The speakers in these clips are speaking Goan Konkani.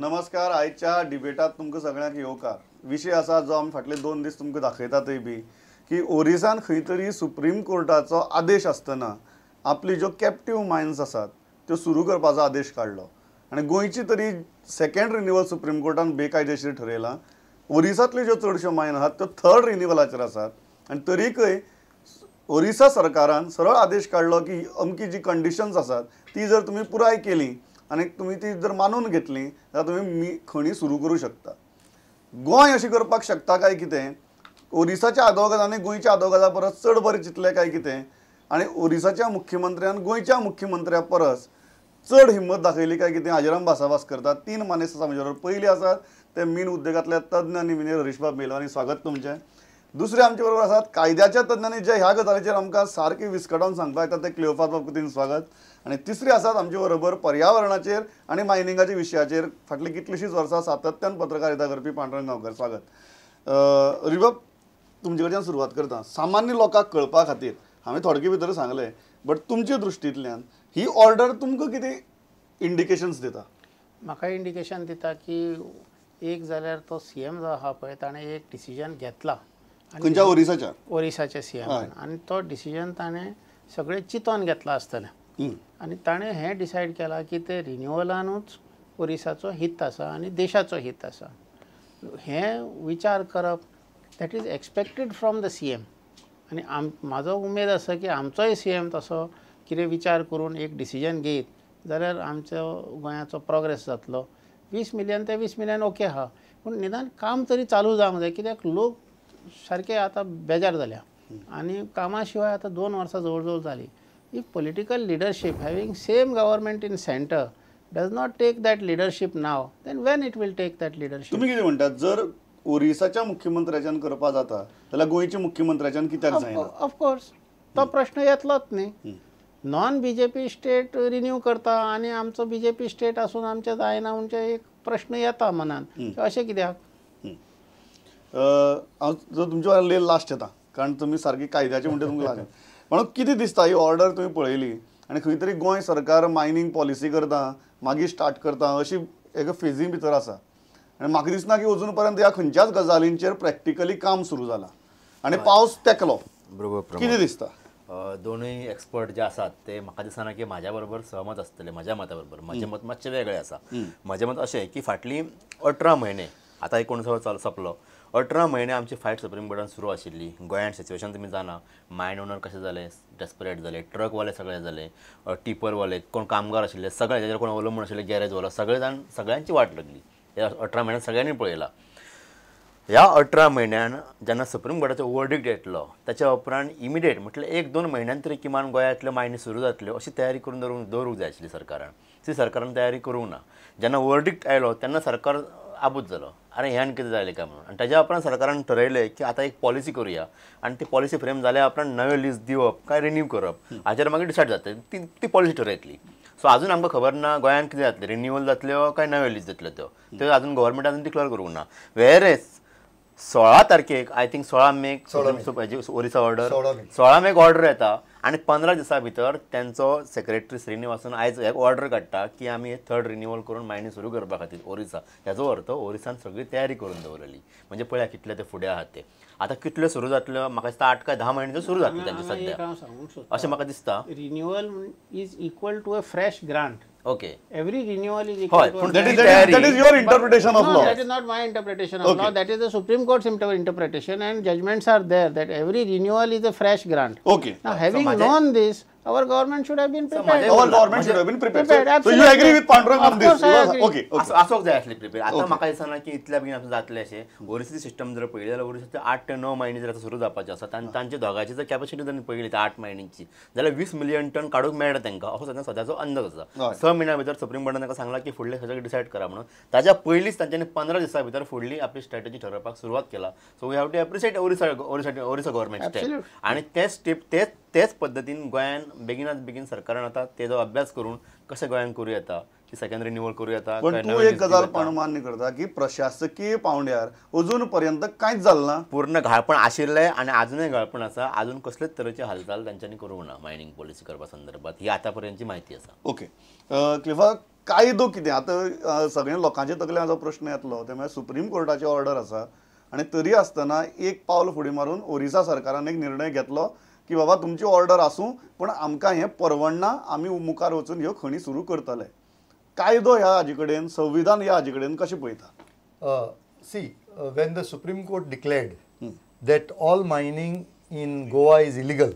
नमस्कार. आयच्या डिबेटात तुमकां सगळ्यांक येवकार. विशय आसा जो आमी फाटले 2 दीस तुमकां दाखयतातय बी की ओरिसान खंय तरी सुप्रीम कोर्टाचो आदेश आसतना आपली ज्यो कॅप्टीव मायन्स आसात त्यो सुरू करपाचो आदेश काडलो आनी गोंयची तरी सेकंड रिन्युअल सुप्रीम कोर्टान बेकायदेशीर ठरयलां. ओरिसांतल्यो ज्यो चडश्यो मायन आसात त्यो थर्ड रिन्युअलाचेर आसात आनी तरीकय ओरिसा सरकारान सरळ आदेश काडलो की अमकी जी कंडिशन्स आसात ती जर तुमी पुराय केली आनी तुमी ती जर मानून घेतली जाल्यार तुमी खणी सुरू करूं शकता. गोंय अशें करपाक शकता काय कितें? ओरिसाच्या आदवोगादांनी गोंयच्या आदवोगादा परस चड बरें चिंतलें काय कितें? आनी ओरिसाच्या मुख्यमंत्र्यान गोंयच्या मुख्यमंत्र्या परस चड हिम्मत दाखयली काय कितें? हाजेर आमी भासाभास करतात. 3 मानेस्त आसा म्हजे बरोबर. पयली आसात ते मीन उद्देगांतले तज्ञ आनी मिनेर हरीशबाब मेलवानी, स्वागत तुमचें. दुसरे आमचे बरोबर आसात कायद्याच्या तज्ञांनी जे ह्या गजालीचेर आमकां सारकें विस्कटावन सांगपाक येता ते क्लियोफास बाब कुतीन, स्वागत. आनी तिसरे आसात आमचे बरोबर पर्यावरणाचेर आनी मायनिंगाच्या विशयाचेर फाटलीं कितलींशींच वर्सां सातत्यान पत्रकारिता करपी पांडुरंग गांवकर, स्वागत. हरीबाब, तुमचे कडच्यान सुरवात करता. सामान्य लोकांक कळपा खातीर हांवें थोडके भितर सांगलें, बट तुमच्या दृश्टींतल्यान ही ऑर्डर तुमकां कितें इंडिकेशन्स दिता? म्हाका इंडिकेशन दिता की एक जाल्यार तो सीएम जो आहा पळय ताणें एक डिसिजन घेतला खंयच्या ओरिसाच्या, ओरिसाच्या सीएमान, आनी तो डिसिजन ताणें सगळें चिंतून घेतलां आसतलें आनी ताणें हें डिसायड केलां की ते रिन्युअलानूच ओरिसाचो हित आसा आनी देशाचो हित आसा. हें विचार करप that is expected from the CM. आनी म्हाजो उमेद आसा की आमचोय सीएम तसो कितें विचार करून एक डिसिजन घेयत जाल्यार आमचो गोंयाचो प्रोग्रेस जातलो. 20 मिलियन ते 20 मिलियन ओके आहा, पूण निदान काम तरी चालू जावंक जाय, कित्याक लोक सारके आतां बेजार जाल्या आनी कामा शिवाय आतां 2 वर्सां जवळ जवळ जालीं. If political leadership having same government in centre does not take that leadership now, then when it will take that leadership? तुमी कितें म्हणटात, जर ओरिसाच्या मुख्यमंत्र्याच्यान करपा जाता जाल्यार गोंयच्या मुख्यमंत्र्याच्यान कित्याक जायना? ऑफकोर्स तो प्रश्न येतलोच न्ही. Non BJP state renew करता आनी आमचो बीजेपी स्टेट आसून आमचें जायना म्हणजे एक प्रश्न येता मनान, अशें कित्याक? हांव जर तुमच्या लास्ट येता कारण तुमी सारकी कायद्याचे म्हणटा तुमकां लागत म्हणून कितें दिसता ही ऑर्डर तुमी पळयली आनी खंय तरी गोंय सरकार मायनींग पॉलिसी करता मागीर स्टार्ट करता अशी एका फेजी भितर आसा आनी म्हाका दिसना की अजून पर्यंत ह्या खंयच्याच गजालींचेर प्रॅक्टिकली काम सुरू जालां आनी पावस तेकलो. बरोबर, कितें दिसता? दोनूय एक्सपर्ट जे आसात ते म्हाका दिसना की म्हाज्या बरोबर सहमत आसतले. म्हाज्या मता बरोबर म्हजें मत मातशें वेगळें आसा. म्हजें मत अशें की फाटलीं 18 म्हयने, आतां 19 चालू सोंपलो, 18 म्हयने आमची फायट सुप्रीम कोर्टान सुरू आशिल्ली. गोंयांत सिच्युएशन तुमी जाणा, मायन ओनर कशें जाले, डेस्परेट जाले, ट्रकवाले सगळे जाले, टिपरवाले, कोण कामगार आशिल्ले, सगळे जाचेर कोण अवलंबून आशिल्ले, गॅरेजवालो, सगळे जाण सगळ्यांची वाट लागली. ह्या 18 म्हयन्यान सगळ्यांनी पळयला. ह्या 18 म्हयन्यान जेन्ना सुप्रीम कोर्टाचो वर्डिक्ट येतलो ताच्या उपरांत इमिडिएट म्हटल्यार 1-2 म्हयन्यान तरी किमान गोंयांतल्यो मायनी सुरू जातल्यो अशी तयारी करून दवरूंक जाय आशिल्ली सरकारान. ती सरकारान तयारी करूंक ना. जेन्ना वर्डिक्ट आयलो तेन्ना सरकार आबूज जालो, अरे ह्यान कितें जालें काय म्हणून. आनी ताज्या उपरांत सरकारान ठरयलें की आतां एक पॉलिसी करुया आनी ती पॉलिसी फ्रेम जाल्या उपरांत नवें लीज दिवप काय रिन्यू करप हाचेर मागीर डिसायड जातलें, ती पॉलिसी ठरयतली. सो अजून आमकां खबर ना गोंयांत कितें जातलें, रिन्युअल जातल्यो काय नव्यो लीज जातल्यो त्यो अजून गव्हर्मेंटान अजून डिक्लेअर करूंक ना. वेरेस 16 तारखेक, I think 16 make Orissa order, 16 make order येता आनी 15 दिसां भितर तेंचो सेक्रेटरी श्रीनिवासन आयज एक ऑर्डर काडटा की आमी थर्ड रिन्युअल करून मायनी सुरू करपा खातीर ओरिसा. हेजो अर्थ ओरिसान सगळी तयारी करून दवरलेली. म्हणजे पळया कितले ते फुडें आहात ते. आतां कितल्यो सुरू जातल्यो म्हाका दिसता 8 काय 10 म्हयने सुरू जातले तांचे सद्या, अशें म्हाका दिसता. Renewal is equal to a fresh grant. Okay. Every renewal is equal to that is your interpretation of law. That is not my interpretation of law. That is the Supreme Court's interpretation and judgments are there that every renewal is a fresh grant. Okay. Now having known this, our government should have been prepared. Our government should have been prepared. So you agree with Pandurang on this? Of course I agree. Okay. आसोक जाय आसली प्रिपेर. आतां म्हाका दिसना की इतल्या बेगीन आमचें जातलें अशें. ओरिसाची सिस्टम जर पळयली जाल्यार ओरिसाचे 8 ते 9 म्हयने जर आतां सुरू जावपाचें आसा आनी तांचे दोगांची जर कॅपॅसिटी जर पळयली 8 म्हयन्यांची जाल्यार 20 मिलियन टन काडूंक मेळटा तांकां, असो सद्याचो अंदाज आसा. 6 म्हयन्या भितर सुप्रीम कोर्टान तांकां सांगलां की फुडलें सगळें डिसायड करा म्हणून. ताच्या पयलींच तांच्यांनी 15 दिसां भितर फुडली आपली स्ट्रॅटजी ठरोवपाक सुरवात केला. So we have to appreciate Orissa Orissa Orissa government step. आनी ते स्टेप तेच पद्दतीन गोंयान बेगिनात बेगीन सरकारान आतां तेजो अभ्यास करून कशें गोंयान करूं येता की सेकंड रिन्युअल करूं येता. पण तूं एक गजाल पण मान्य करता की प्रशासकीय पावंड्यार अजून पर्यंत कांयच जालें ना, पूर्ण घाळपण आशिल्लें आनी आजुनूय घाळपण आसा. आजून कसलेच तरेची हालचाल तांच्यांनी करूंक ना मायनींग पॉलिसी करपा संदर्भात. ही आतां पर्यंतची म्हायती आसा. ओके क्लिफा, कायदो कितें आतां सगळ्या लोकांच्या तकल्यान जो प्रश्न येतलो ते म्हळ्यार सुप्रीम कोर्टाची ऑर्डर आसा आनी तरी आसतना एक पावल फुडें मारून ओरिसा सरकारान एक निर्णय घेतलो की बाबा तुमची ऑर्डर आसूं पूण आमकां हें परवडना, आमी मुखार वचून ह्यो खणी सुरू करतले. कायदो ह्या हाजे कडेन, संविधान ह्या हाजे कडेन कशें पळयता? See, when the Supreme Court declared that all mining in Goa is illegal,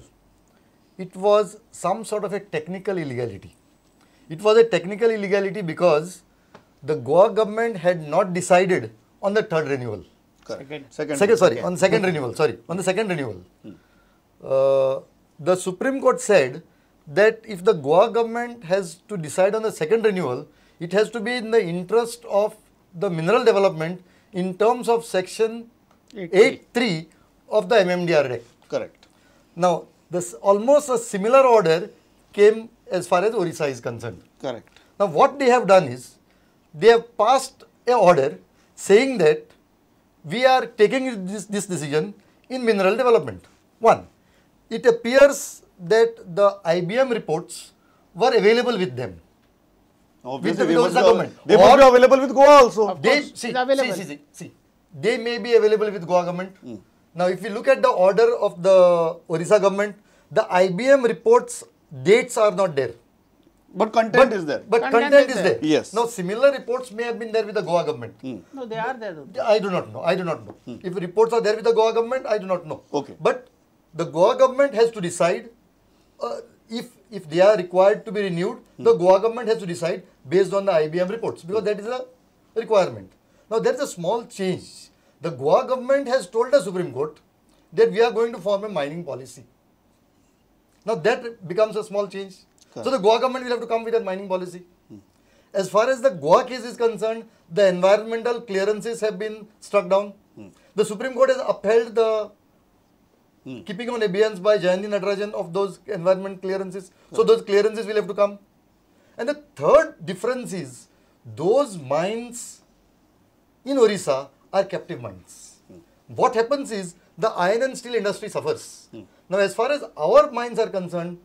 it was some sort of a technical illegality. It was a technical illegality because the Goa government had not decided on the third renewal. Correct. On the second renewal. The Supreme Court said that if the Goa government has to decide on the second renewal, it has to be in the interest of the mineral development in terms of section 8(3) of the MMDR Act. Correct. Now, this almost a similar order came as far as Orissa is concerned. Correct. Now, what they have done is, they have passed an order saying that we are taking this decision in mineral development. One, it appears that the IBM reports were available with them. Obviously, with the Orissa government. They must be available with Goa also. They, see, they may be available with Goa government. Now, if you look at the order of the Orissa government, the IBM reports dates are not there. But content is there. But content is there. Yes. Now, similar reports may have been there with the Goa government. No, they are there. I do not know. I do not know. If reports are there with the Goa government, I do not know. Okay. But the Goa government has to decide if they are required to be renewed, the Goa government has to decide based on the IBM reports, because that is a requirement. Now, there is a small change. The Goa government has told the Supreme Court that we are going to form a mining policy. Now, that becomes a small change. Correct. So, the Goa government will have to come with a mining policy. As far as the Goa case is concerned, the environmental clearances have been struck down. The Supreme Court has upheld the keeping on abeyance by Jayanti Natarajan of those environment clearances. So, those clearances will have to come. And the third difference is, those mines in Orissa are captive mines. What happens is, the iron and steel industry suffers. Now, as far as our mines are concerned,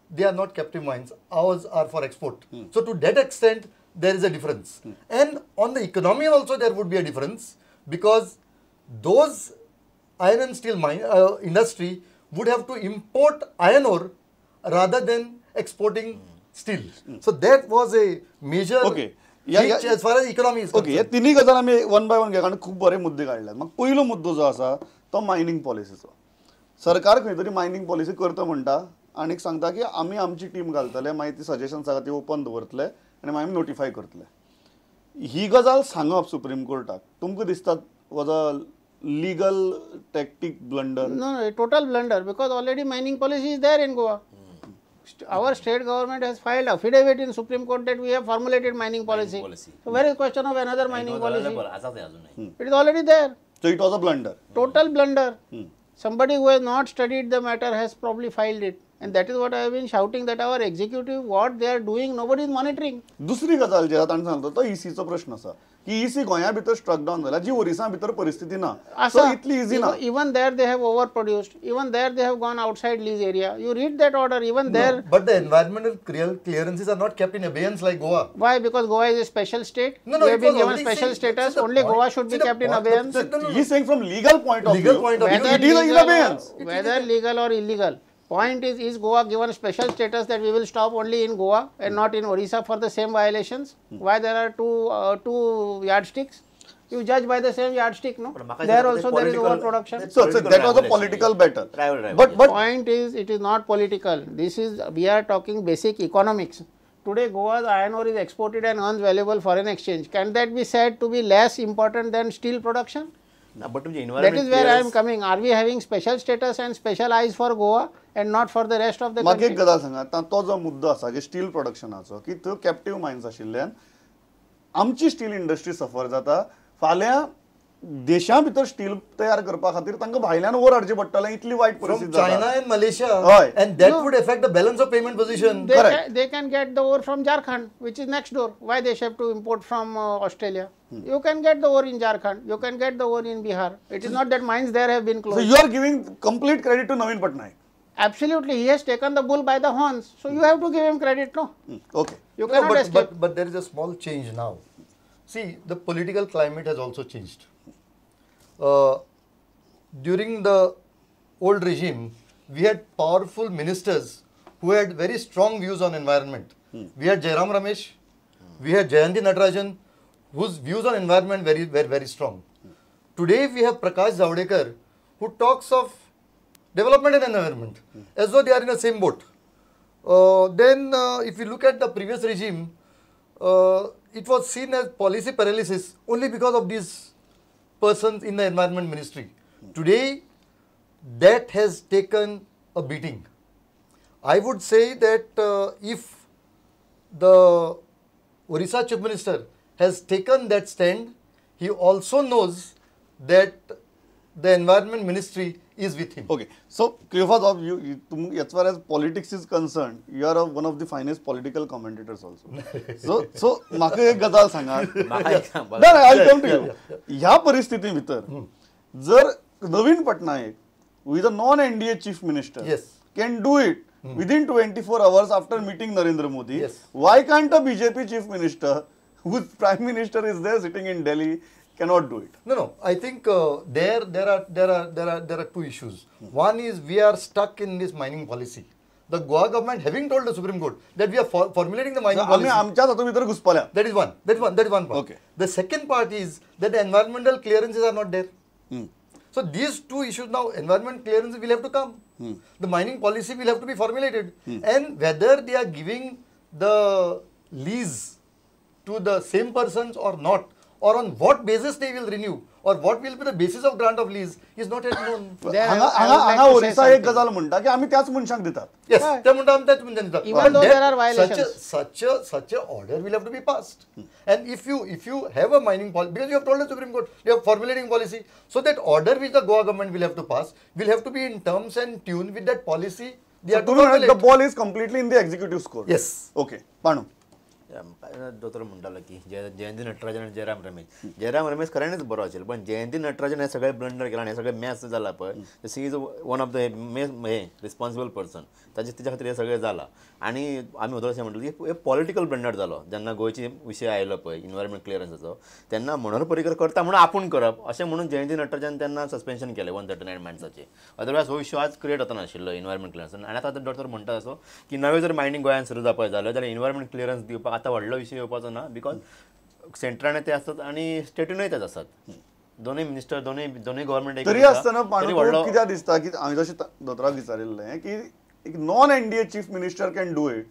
they are not captive mines. Ours are for export. So, to that extent, there is a difference. And on the economy also, there would be a difference, because those iron and steel mine industry would have to import iron ore rather than exporting steel. So, that was a major as far as economy is concerned. Okay, तिन्ही गजाल आमी वन बाय वन घेया, कारण खूब बरे मुद्दे काडल्यात. मग पयलो मुद्दो जो आसा तो मायनींग पॉलिसीचो. सरकार खंय तरी मायनींग पॉलिसी करता म्हणटा आनी सांगता की आमी आमची टीम घालतले, मागीर ती सजेशन्स आसा ती ओपन दवरतले आनी मागीर आमी नोटिफाय करतले. ही गजाल सांगप सुप्रीम कोर्टाक तुमकां दिसता was a legal tactic blunder? No, no, total blunder, because already mining policy is there in Goa. Our state government has filed affidavit in Supreme Court that we have formulated mining policy. So where is question of another mining policy? It is already there. So it was a blunder. Total blunder. Somebody who has not studied the matter has probably filed it. And that is what I have been shouting, that our executive, what they are doing, nobody is monitoring. दुसरी गजाल जी आसा ताणें सांगलो तो ईसीचो प्रश्न आसा की ईसी गोंया भितर स्ट्रक डावन जाला, जी ओरिसा भितर परिस्थिती ना, सो इतली इजी ना. Even there they have over produced, even there they have gone outside lease area. You read that order, even there. But the environmental clearances are not kept in abeyance like Goa. Why? Because Goa is a special state. No, no, we have been given special status. Only Goa should be kept in abeyance. He is saying from legal point of view, it is in abeyance. Whether legal or illegal. Point is Goa given special status that we will stop only in Goa and not in Orissa for the same violations? Why there are two yardsticks? You judge by the same yardstick, no? There also there is overproduction. So that was a political battle. But point is, it is not political. This is, we are talking basic economics. Today Goa's iron ore is exported and earns valuable foreign exchange. Can that be said to be less important than steel production? No, but that is where I am coming. Are we having special status and special eyes for Goa and not for the rest of the country? म्हाका एक गजाल सांगा, आतां तो जो मुद्दो आसा की स्टील प्रोडक्शनाचो, की त्यो कॅप्टीव मायन्स आशिल्ल्यान आमची स्टील इंडस्ट्री सफर जाता. फाल्यां देशा भितर स्टील तयार करपा खातीर तांकां भायल्यान ओर हाडचें पडटलें, इतली वायट परिस्थिती जाता. China and Malaysia, and that would affect the balance of payment position. They can get the ore from Jharkhand, which is next door. Why they have to import from Australia? You can get the ore in Jharkhand, you can get the ore in Bihar. It is not that mines there have been closed. So you are giving complete credit to Naveen Patnaik. Absolutely, he has taken the bull by the horns. So you have to give him credit, no? Okay. You cannot escape. But there is a small change now. See, the political climate has also changed. During the old regime, we had powerful ministers who had very strong views on environment. We had Jairam Ramesh, we had Jayanti Natarajan, whose views on environment were very strong. Today we have Prakash Javadekar, who talks of development and environment, as though they are in the same boat. Then if you look at the previous regime, it was seen as policy paralysis only because of these persons in the environment ministry. Today, that has taken a beating. I would say that if the Orissa Chief Minister has taken that stand, he also knows that the environment ministry is with him. Okay. So, Cleophas, you, as far as politics is concerned, you are one of the finest political commentators also. So, म्हाका एक गजाल सांगा. No, I'll come to you. ह्या परिस्थिती भितर जर Naveen Patnaik, who is a non-NDA chief minister, yes, can do it within 24 hours after meeting Narendra Modi, yes, why can't a BJP chief minister, whose prime minister is there sitting in Delhi, cannot do it? No. I think there are two issues. One is we are stuck in this mining policy. The Goa government having told the Supreme Court that we are formulating the mining policy. That is one. That is one part. Okay. The second part is that the environmental clearances are not there. So these two issues now, environment clearance will have to come. The mining policy will have to be formulated. And whether they are giving the lease to the same persons or not, or on what basis they will renew, or what will be the basis of grant of lease is not yet known. हांगा ओरिसा एक गजाल म्हणटा की आमी त्याच मनशांक दितात. Yes, ते म्हणटा आमी त्याच मनशांक दितात. Even though there are violations. Such a order will have to be passed. And if you have a mining policy, because you have told the Supreme Court, you are formulating policy, so that order which the Goa government will have to pass will have to be in terms and tune with that policy. They are to formulate. The ball is completely in the executive's court. Yes. Okay. Panu. दोतोर म्हणटालो की जयंती नटराजन आनी जयराम रमेश, जयराम रमेश खऱ्यांनीच बरो आशिल्लो, पण जयंती नटराजन हे सगळे ब्लंडर केला आनी हे सगळे मॅस जाला पळय, she is one of the हे रिस्पॉन्सिबल पर्सन, ताचे तेच्या खातीर हें सगळें जालां. आनी आमी वदळ अशें म्हणटलें की हे पॉलिटिकल ब्लंडर जालो जेन्ना गोंयचे विशय आयलो पळय इन्वायरमेंट क्लियरन्साचो, तेन्ना मनोहर पर्रीकर करता म्हणून आपूण करप अशें म्हणून जयंती नटराजन तेन्ना सस्पेन्शन केलें 139 मायन्साचें. अदरवायज हो इश्यू आज क्रिएट जाता नाशिल्लो इन्वायरमेंट क्लियरन्स. आनी आतां डॉक्टर म्हणटा असो की नवें जर मायनींग गोंयांत सुरू जावपाक जालें जाल्यार इन्वायरमेंट क्लियरन्स दिवपाक आतां व्हडलो विशय येवपाचो ना, because सेंट्रान ते आसतात आनी स्टेटीनूय तेच आसतात, दोनूय मिनिस्टर दोनूय गव्हर्मेंट. तरी आसतना कित्याक दिसता की हांवें जशें दोतोराक विचारिल्लें की एक non NDA chief minister can do it,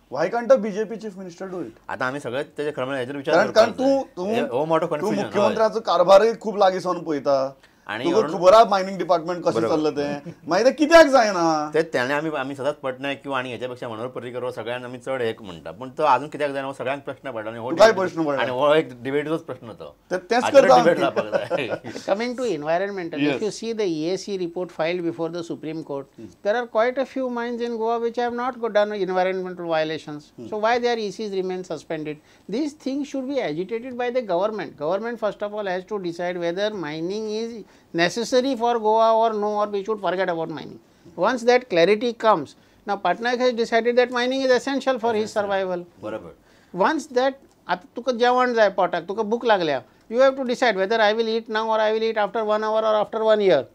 why can't a BJP chief minister do it? आतां आमी सगळे तेजे खरें म्हणल्यार हेजेर विचार कारण तूं मोठो कन्फ्युजन, मुख्यमंत्र्याचो कारभारय खूब लागीं सावन पळयता आनी खबर आहा मायनिंग डिपार्टमेंट कशें चल्लां तें, मागीर तें कित्याक जायना ते ताणें आमी सदांच पटनायक किंवा आनी हेच्या पेक्षा मनोहर पर्रीकर हो सगळ्यांत आमी चड हे म्हणटा, पूण तो अजून कित्याक जायना हो सगळ्यांक प्रश्न पडला. आनी हो प्रश्न पडला आनी हो एक डिबेटीचोच प्रश्न तो, तेच करता. Coming to environmental, if you see the EAC report filed before the Supreme Court, there are quite a few mines in Goa which have not done environmental violations. So why their ECs remain suspended? These things should be agitated by the government. Government first of all has to decide whether mining is necessary for Goa or no, or we should forget about mining. Once that clarity comes, now Patnaik has decided that mining is essential for his survival. Barabar. Once that, आता तुका जेवण जाय पोटाक, तुका भूक लागल्या, you have to decide whether I will eat now or I will eat after 1 hour or after 1 year.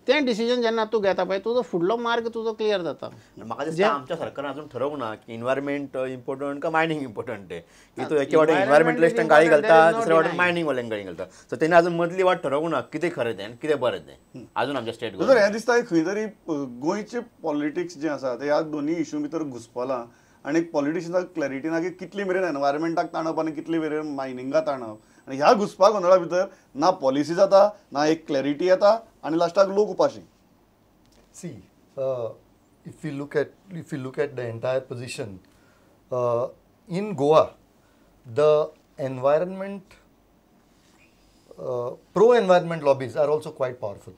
तें डिसिजन जेन्ना तूं घेता पळय, तुजो फुडलो मार्ग तुजो क्लियर जाता. म्हाका दिसता आमच्या सरकारान अजून ठरोवंक ना की इन्वायरमेंट इम्पॉर्टंट का मायनिंग इम्पॉर्टंट तें, की तूं एके वाटेन इन्वायरमेंटलिस्टांक गाळी घालता, दुसरे वाटेन मायनिंग वाल्यांक गाळी घालता. सो तेणें अजून मदली वाट ठरोवंक ना कितें खरें तें आनी कितें बरें तें अजून आमच्या स्टेट गव्हर्नमेंट. हें दिसता खंय तरी गोंयचें पॉलिटिक्स जें आसा तें ह्या दोनूय इशू भितर घुसपलां आनी पॉलिटिशन्साक क्लॅरिटी ना की कितली मेरेन एनवायरमेंटाक ताणप आनी कितली मेरेन मायनिंगाक ताणप, आनी ह्या घुसपा गोंदळा भितर ना पॉलिसी जाता ना एक क्लॅरिटी येता आनी लास्टाक लोक उपाशी. See, if you look at the entire position in Goa, the environment pro environment lobbies are also quite powerful.